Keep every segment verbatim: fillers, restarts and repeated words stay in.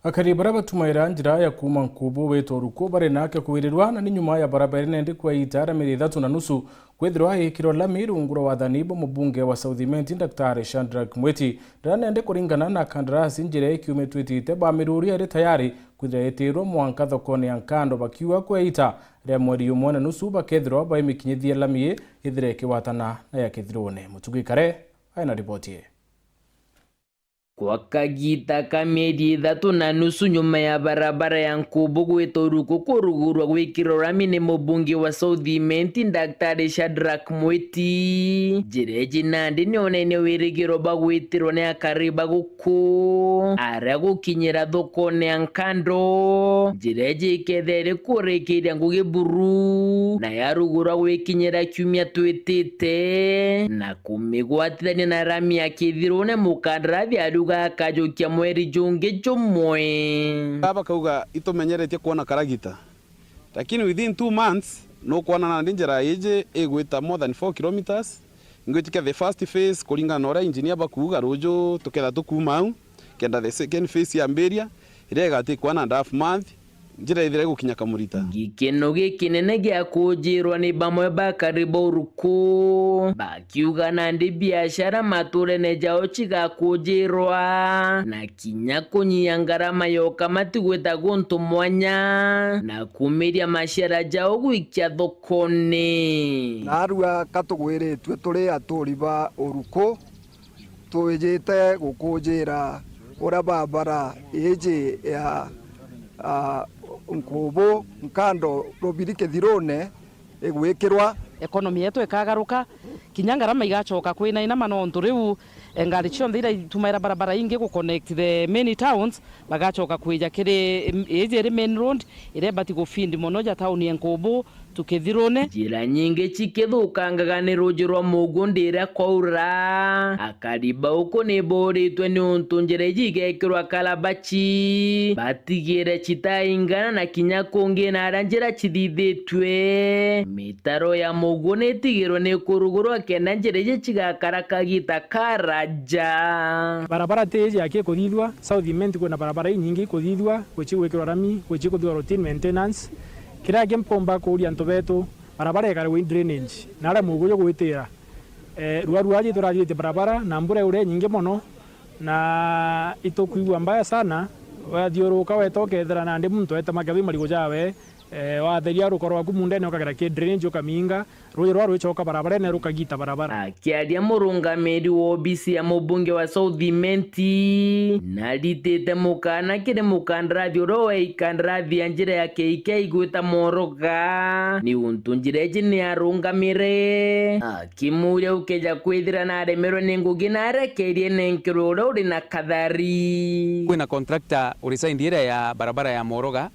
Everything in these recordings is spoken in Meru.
Akari baria batumaira njira ya kuuma Nkubu witwa Ruku bari na kia kuwirirwa na ni nyuma ya barabara iri nandi kwa iita ria mieri ithatu na nusu kwithirwa ikirwa lami rungu rwa wathani bwa mubunge wa South Imenti, Daktari Shadrack Mwiti. Riria nandi kuringana na kandarasi, njira ikiumitwitite bamiruria iri tayari kwithirwa itirwa mwanka thokone ya Nkando, bakiuga kwa iita ria mweri umwe na nusu bakethirwa baimikinyithia lami ii ithire ikigwatana na ya Kithirune. Mutugi Kare aina riboti ii. Kwa kagiita ka mieri ithatu na nusu nyuma ya barabara ya Nkubu gwita Uruku kurugurwa gwikirwa rami ni mubunge wa South Imenti, Daktari Shadrack Mwiti, njira iji nandi ni onene wirigiro bwa gwitirwa ni akari ba guku aria gukinyira thokone ya Nkando. Njira iji ikethira iri kurikiria ngugi buru na yarugurwa gwikinyira kiumia twitite na kumigwatithania na rami ya Kithirune, mukandarathi ariuga akajukia mweri jungi jumwe. Bakauga, "Itumenyeretie kwona karagita." Lakini within two months, nukwona nandi njira iji igwita more than four kilometres. Ingwitikia the first phase kuringana na uria engineer bakuuga ruju tuketha tukuuma au, kenda the second phase yambiria, iria igatikwa na half month, njira ithira igukinya Kamurita. Gikeno gikinene gia kujirwa ni bamwe bakari ba Uruku, bakiuga nandi biashara maturene jao cigakujirwa, na kinya kunyia ngarama ya ukamati gwita guntu mwanya, na kumiria maciara jao gwikia thokone. Naarua ka tugwiritue turi aturi ba Uruku, twijite gukujira uria barabara iji ya, a, Nkubu, Nkando, Rubiri, Kithirune igwikirwa. Economy yetu ikagaruka, kinya ngarama igacoka kwinaina, ma nontu riu, e, ngari cionthe iria itumaira barabara ingi gu connect the main towns, bagacoka kwija kiri, iji iri main road, iria ibati gu feed mono ja tauni ya Nkubu, tu Kithirune. Njira nyingi cikithukangaga ni ruuji rwa mugundi iria kwaura. Akari ba uku ni booritwe niuntu njira iji igekirwa karabaci, batigire citaingana na kinya kungi na aria njira cithithitue. Mitaro ya muguo ni itigirwe ni kurugurwa kenda njira iji cigakara kagita karaja. Barabara ti iji yaki ikuthithua, South Imenti kwina barabara inyingi ikuthithua, gwici gwikirwa rami, gwici kuthithua routine maintenance. Kiria kingi mpomba kuuria antu betu, barabara ikarigwa i drainage, na aria muguyu gwitira. Eh, rua rua ji turathirite barabara, na mbura iuria inyingi mono, na itukwigua mbaya sana. Wathiuruka weta ukethira nandi muntu etemakia bi marigu jawe, eh, watheria rukoro rwaku mundene ukagira ki drainage ukaminga, ruuji rwa rwicoka barabarene rukagita barabara. Akiaria murungamiri wa obisi ya mubunge wa South Imenti, naritite mukana kiri mukandarathi uria wei kandarathi ya njira ya K K igwita Moroga, ni untu njira iji ni arungamire. Akimuria ukeja kwithira naremerwe ni ngugi narekerie nenkerwe uria uri na kathari. Kwina contractor uri side iria ya barabara ya Moroga,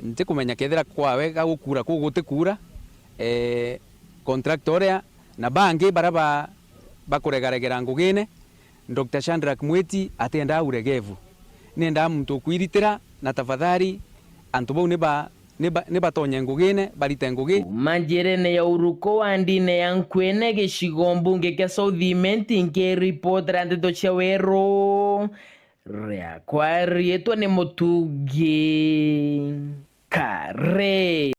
ntikumenya kethira kwawe gagukura kuu gutikura, eh, contractor uria na bangi baria ba-, bakuregaregera ngugine, Doctor Shadrack Mwiti atiendaa uregevu. Niendaa muntu ukwiritira, na tafadhali antu bau ni ba-, ni ba-, ni batonye ngugine, barite ngugi. Kuma njirene ya Uruko wa ndine ya Nkwene gicigo mbunge kia South Imenti, nkiripotera ndeto cia weru, riakwa riitwa ni Mutugi Kare.